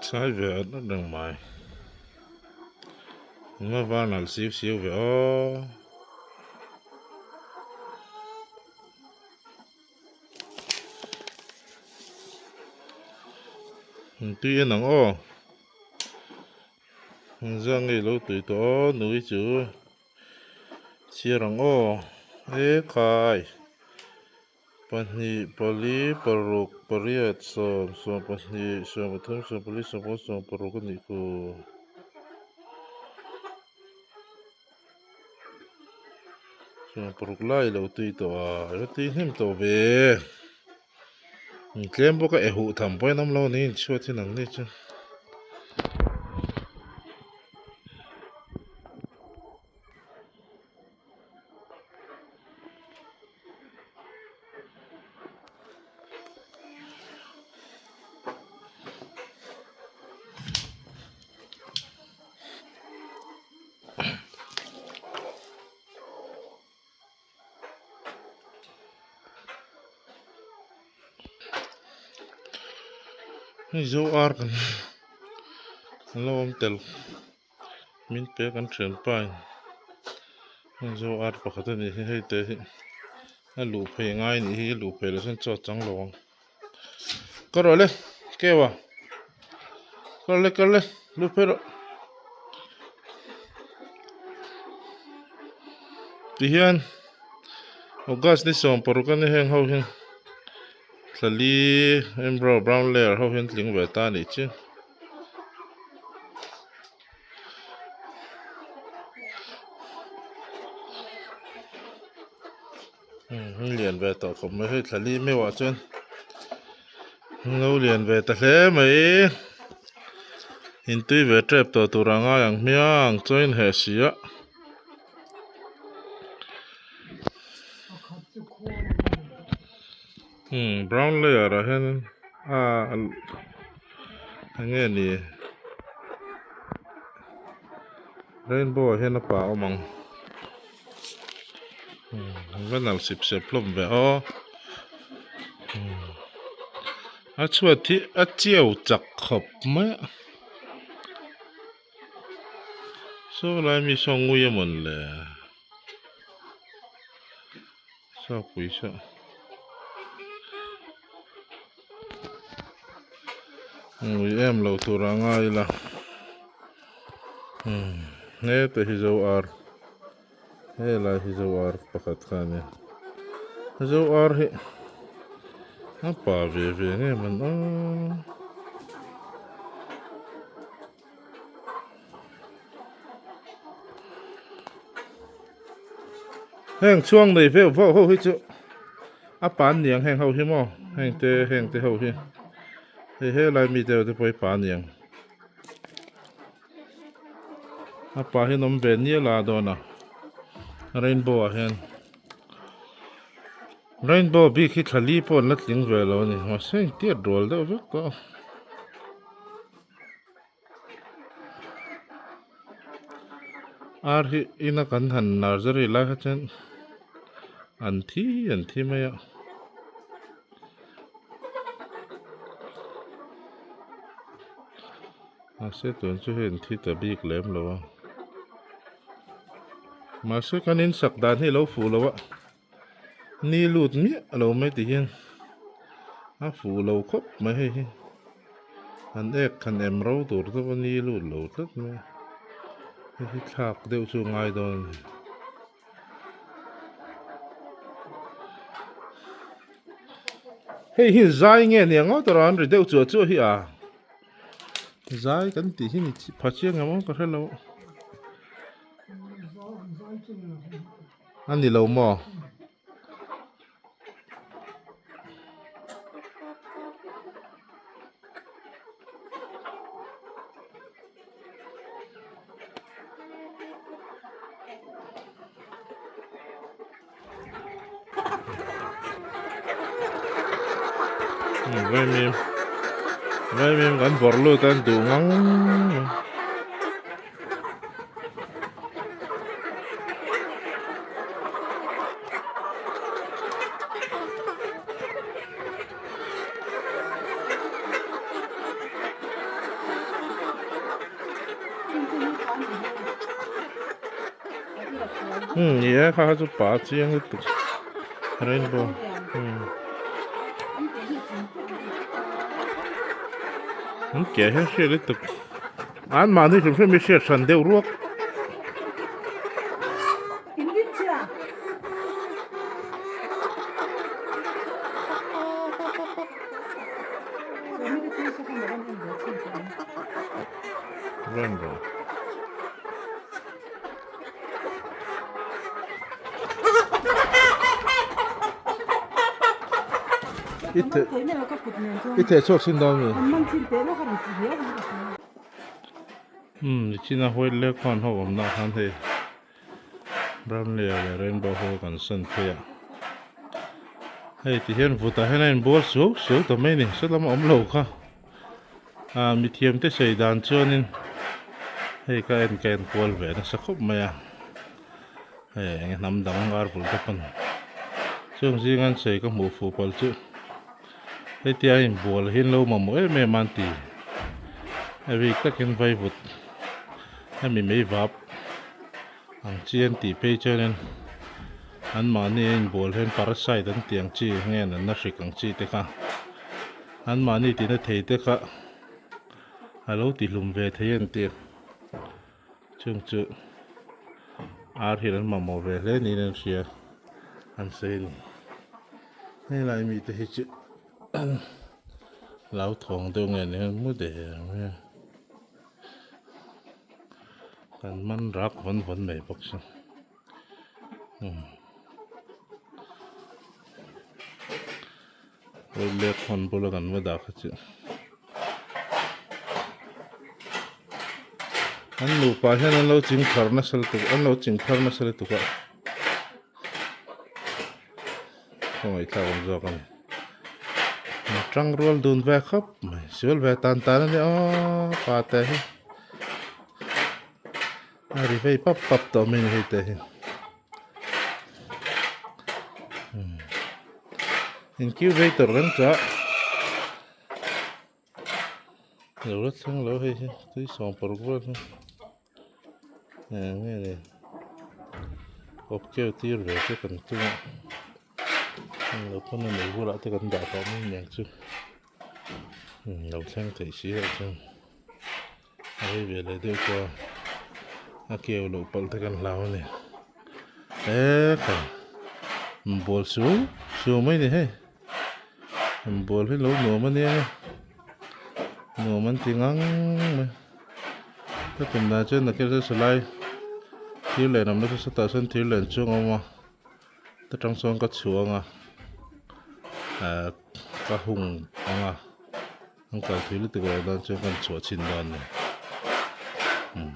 Sai ve at at reng mai. Engemaw var nalh siu siu ve aw. Tui en ang aw. Engzah nge ilo tui tawh aw nui chu chhiar ang aw e khai pahnih pali paruk pariat sawm sawmpahnih sawmpathum sawmpali sawmpakhat sawmparuk a nih khu. Chuan paruk lai lo tui tawh a eng tui hnem tawh ve tlem bawk a eh huh tham pawhin awm lo a ni inchhuat hi nang ni chu. Hei zo ar kan an lo awm tel min pe kan thianpa in hei zo ar pakhat a nih hi hei te hi a luh phei ngai a nih hi a luh phei loh chuan chaw a chang lo ang. Ka rawh le keu a ka rawh le ka rawh le lut phei rawh tihian august ni 16 a ni heng ho hian thlali embro brown layer ho hian tling ve ta a nih chu. Lian ve tawh khawp mai hei thla li meuh ah chuan lo lian ve ta hle mai intui ve tep tawh tur a ngai ang hmiang chuan in heh si a. Brown layer ah hian ah eng nge ni rainbow ah hian a pa awm ang. Va nalh sip sep hlawm ve aw a chhuat hi a chiau chak khawp mai a saw lai mi saw ngui a mawn le saw pui saw ngui em lo tur a ngai ila heta hi zo ar. Helai hi zo ar pakhat kha a nia zo ar hi a pa ve ve nge man a heng chhuang nei veuh vauh ho hi chu a pa an niang heng ho hi maw heng te heng te ho hi hei helai mi te ho te pawh hi pa an niang. A pa hian awm ve nial a dawn a rainbow ah hian rainbow bik hi thla li pawh an la tling ve lo a ni mahse a intiat rual deuh vek tawh a. Ar hi ina kan han nursery lai kha chuan an thi an thi mai a. Mahse tun chu hei an thi ta bik lem lo a mahse kan in sak dan hi a lo fuh lo a ni lut miah lo mai ti hian a fuh lo khawp mai hei hi an ek han em ro tur te pawh ni lut lo tlat mai a hei hi thlak deuh chu a ngai dawn a ni. Hei hi zai nge nia ngawt erawh an ri deuh chuah chuah hi a. Zai kan tih hi ni pha chiang em aw ka hre lo a ni lo maw? Vaimim vaimim kan vawrh lut a an duh ngang mai. Umm ni e kha kha chu pa chiang lutuk rainbow umm an ke hian hriat lutuk an mahni hrim hrim hi hriat hran deuh ruak. Rainbow. I theh chhuak sin dawn mi? Umm nichina white lake khan ho awmna ah khan hei brown layer leh rainbow ho kan san phei a hei ti hian vutah hian a inbual suau suau ta mai a ni saw lama awm lo kha. Ah mithiam te sawi dan chuanin hei ka en ka en kual ve nasa khawp mai a hei eng hnam dang ar bul te pawn chung zinga an sawi ka hmuh fuh palh chu hetia a inbual hi an lo mamawh em em a an ti a bik takin vaivut hemi mei vap ang chi an tih phei chuanin anmahni a inbual hian parasite an tih ang chi nge natna hrik ang chi te kha. An mahni tihna thei te kha a lo ti hlum ve thei a ni tih chung chu ar hian an mamawh ve hle niin an hria an sawi a ni. Helai mite hi chu an hlauthawng deuh nge ni mu der mai a kan man rak vawn vawn mai bawk si. Hei lek hawn bula kan va dah kha chu an nupa hian an lo ching phar nasa lutuk an lo ching phar nasa lutuk a khawngaih thlak awm zawk a ni an tang rual dun ve khawp mai sual ve tan tan a nia aw pa te hi a ri vei pap pap tawh mai a ni hei te hi. Incubator kan chah lo la thleng lo hei hi tui sawm paruk vel hi eng nge ni awp keu tir ve te kan tum a lo pawn a nei bulah te kan dah tawh mai aniang chu lo thleng theih si loh chuan. A rei ve leh deuh chuan a keu loh palh te kan hlau a ni ekhai bual suau suau mai a ni hei bual hi lo nuam a nia nge nuam an ti ngang mai ka tum dan chuan nakin chu silai thir len awmna chu sawtah sawn thir len chuang a awm a ta tang chuan ka chhuang a ah ka hung ang a. An kal thui lutuk lo dan chuan kan chhuah chhin dawn a ni. Umm.